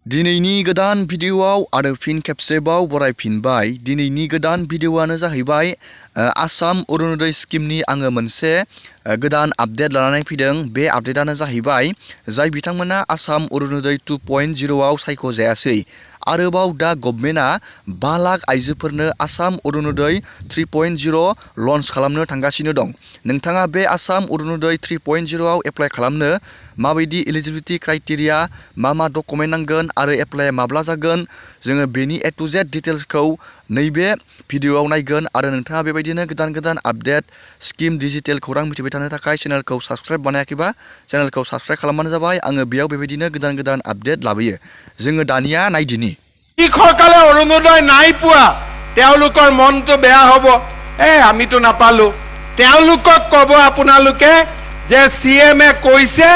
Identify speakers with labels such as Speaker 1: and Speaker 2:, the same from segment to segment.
Speaker 1: दिनैनि गोदान भिडिअआव आरो फिन खेबसेबाव बरायफिनबाय। दिनैनि गोदान भिडिअआनो जाहैबाय आसाम अरुणोदय स्किमनि आङो मोनसे गोदान आपडेट लानानै फैदों। बे आपडेटानो जाहैबाय जाय बिथांमोना आसाम अरुणोदय 2.0आव सायख'जायासै आरोबाव दा गभर्नमेन्टआ 5 लाख आइजोफोरनो आसाम अरुणोदय 3.0 लन्च खालामनो थांगासिनो दं। नोंथाङा बे आसाम अरुणोदय 3.0आव एप्लाइ खालामनो माबायदि एलिजिबिलिटि क्राइटेरिया, मा डकुमेन्ट नांगोन आरो एप्लाइआ माब्ला जागोन, जोङो बेनि A to Z डिटेल्सखौ नैबे भिडिअआव नायगोन। आरो नोंथाङा बेबायदिनो गोदान आपडेट स्किम डिजिटेल खौरां मिथिबाय थानो थाखाय चेनेलखौ साबस्क्राइब बानायाखैबा चेनेलखौ साबस्क्राइब खालामबानो जाबाय। आङो बेयाव बेबायदिनो गोदान आपडेट लाबोयो। जोङो दानिया नायदिनि।
Speaker 2: কৃষকসকলে অৰুণোদয় নাই পোৱা, তেওঁলোকৰ মনটো বেয়া হ'ব। আমিতো নাপালো। তেওঁলোকক ক'ব আপোনালোকে যে CM-এ কৈছে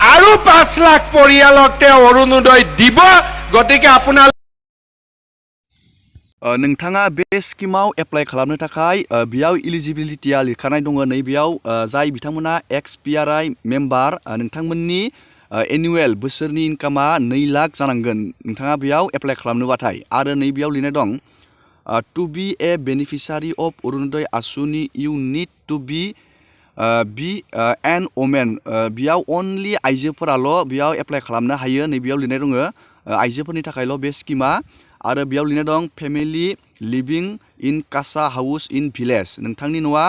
Speaker 2: আৰু 5 লাখ পৰিয়ালক তেওঁ অৰুণোদয় দিব। গতিকে আপোনালোক
Speaker 1: नोंथाङा बे स्किमाव एप्लाइ खालामनो थाखाय बेयाव इलिजिबिलिटिया लिरखानाय दङ। नैबेयाव जाय बिथांमोना XPRI मेम्बार, नोंथांमोननि एनुवेल बोसोरनि इनकामा 2 लाख जानांगोन नोंथाङा बेयाव एप्लाइ खालामनोबाथाय। आरो नैबेयाव लिरनाय दं to be a beneficiary of Arunodoi आसुनि you need to be an women. बेयाव अनलि आइजोफोराल' बेयाव एप्लाइ खालामनो हायो। नैबेयाव लिरनाय दङ आइजोफोरनि थाखायल' बे स्किमा। आरो बेयाव लिरनाय दं फेमिलि लिभिं इन कासा हाउस इन भिलेज। नोंथांनि न'आ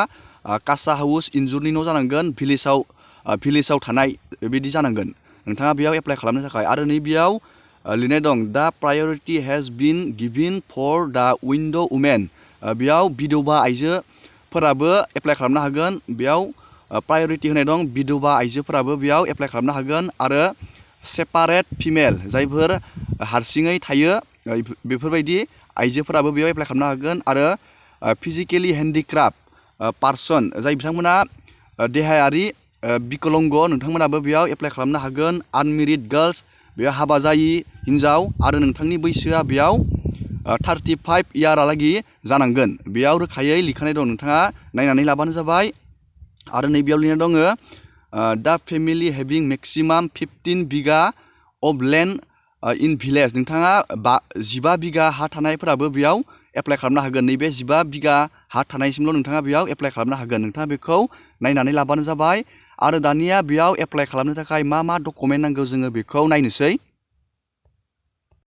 Speaker 1: कासा हाउस इन्जुरनि न' जानांगोन, भिलेजाव थानाय बेबायदि जानांगोन नोंथाङा बेयाव एप्लाइ खालामनो थाखाय। आरो नैबेयाव लिरनाय दं दा प्रायरिटि हेज बिन गिभिन फर दा उइन्ड' वुमेन। बेयाव बिधवा आइजोफोराबो एप्लाइ खालामनो हागोन। बेयाव प्रायरिटि होनाय दं, बिधवा आइजोफोराबो बेयाव एप्लाइ खालामनो हागोन। आरो सेपारेट फिमेल, जायफोर हारसिङै थायो बेफोरबायदि आइजोफोराबो बेयाव एप्लाइ खालामनो हागोन। आरो फिजिकेलि हेन्डिक्राफ्ट पार्सन, जाय बिथांमोना देहायारि बिकलंग, नोंथांमोनाबो बेयाव एप्लाइ खालामनो हागोन। आनमेरिड गार्ल्स, बेयाव हाबा जायि हिन्जाव आरो नोंथांनि बैसोआ बेयाव 35 इयारहालागि जानांगोन। बेयाव रोखायै लिरखानाय दं, नोंथाङा नायनानै लाबानो जाबाय। आरो नैबेयाव लिरनाय दङ the family having maximum 15 bigha of land in village. नोंथाङा 15 बिगा हा थानायफोराबो बेयाव एप्लाइ खालामनो हागोन। नैबे 15 बिगा हा थानायसिमल' नोंथाङा बेयाव एप्लाइ खालामनो हागोन। नोंथाङा बेखौ नायनानै लाबानो जाबाय। आरो दानिया बेयाव एप्लाइ खालामनो थाखाय मा डकुमेन्ट नांगौ जोङो बेखौ नायनोसै।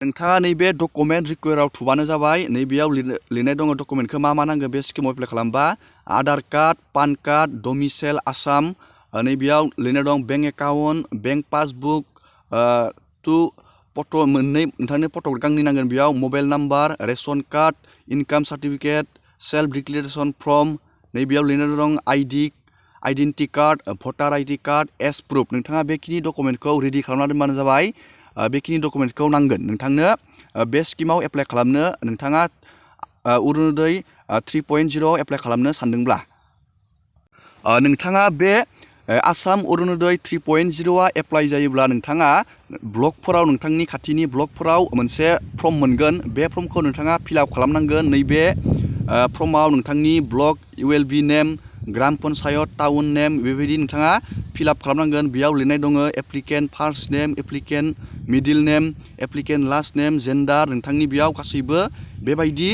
Speaker 1: नोंथाङा नैबे डकुमेन्ट रिक्वायराव थुबानो जाबाय। नैबेयाव लिरनाय दङ डकुमेन्टखौ मा नांगौ बे स्किमाव एप्लाइ खालामबा। Aadhaar card, PAN card, domicile Assam. नैबेयाव लिरनाय दं bank account, bank passbook, photo' मोननै, नोंथांनो फट' गांनै नांगोन बेयाव, mobile number, ration card, income certificate, self declaration form. नैबेयाव लिरनाय दं identity card, voter ID card, age proof. नोंथाङा बेखिनि डकुमेन्टखौ रेडि खालामना दोनबानो जाबाय। बेखिनि डकुमेन्टखौ नांगोन नोंथांनो बे स्किमाव एप्लाइ खालामनो। नोंथाङा अरुणोदय 3.0 एप्लाइ खालामनो सानदोंब्ला। नोंथाङा बे आसाम अरुणोदय 3.0आ एप्लाइ जायोब्ला नोंथाङा ब्लकफोराव, नोंथांनि खाथिनि ब्लकफोराव मोनसे फर्म मोनगोन। बे फर्मखौ नोंथाङा फिलआप खालामनांगोन। नैबे फर्माव नोंथांनि ब्लक, ULB नेम, ग्राम पन्सायत, टाउन नेम बेबायदि नोंथाङा फिलआप खालामनांगोन। बेयाव लिरनाय दङ एप्लिकेन्ट फार्स्ट नेम, एप्लिकेन्ट मिडिल नेम, एप्लिकेन्ट लास्ट नेम, जेन्डार। नोंथांनि बेयाव गासैबो बेबायदि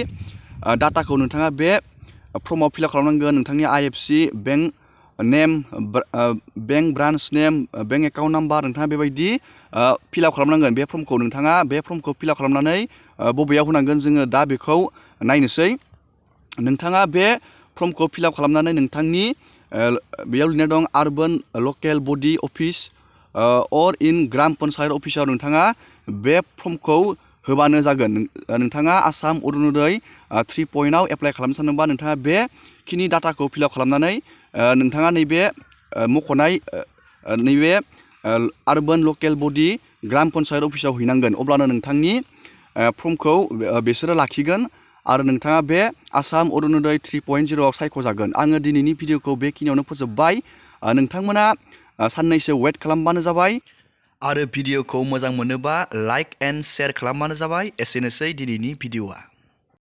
Speaker 1: डाटाखौ नोंथाङा बे फर्माव फिलआप खालामनांगोन। नोंथांनि IFC, बेंक नेम, बेंक ब्रान्च नेम, बेंक एकाउन्ट नाम्बार, नोंथाङा बेबायदि फिलआप खालामनांगोन। बे फर्मखौ नोंथाङा बे फर्मखौ फिलआप खालामनानै बबेयाव होनांगोन जोङो दा बेखौ नायनोसै। नोंथाङा बे फर्मखौ फिलआप खालामनानै नोंथांनि बेयाव लिरनाय दं आर्बान लकेल बडि अफिस अर इन ग्राम पन्सायत अफिसाव नोंथाङा बे फर्मखौ होबानो जागोन। नोंथाङा आसाम अरुणोदय 3.0आव एप्लाइ खालामनो सानदोंबा नोंथाङा बेखिनि डाटाखौ फिलआप खालामनानै नोंथाङा नैबे मख'नाय नैबे आर्बान लकेल बडि ग्राम पन्सायत अफिसाव हैनांगोन। अब्लानो नोंथांनि फर्मखौ बिसोरो लाखिगोन आरो नोंथाङा बे आसाम अरुणोदय 3.0आव सायख'जागोन। आङो दिनैनि भिडिअखौ बेखिनियावनो फोजोबबाय। नोंथांमोना साननैसो वेट खालामबानो जाबाय। आरो भिडिअखौ मोजां मोनोबा लाइक एन्ड शेयार खालामबानो जाबाय। एसेनोसै दिनैनि भिडिअआ।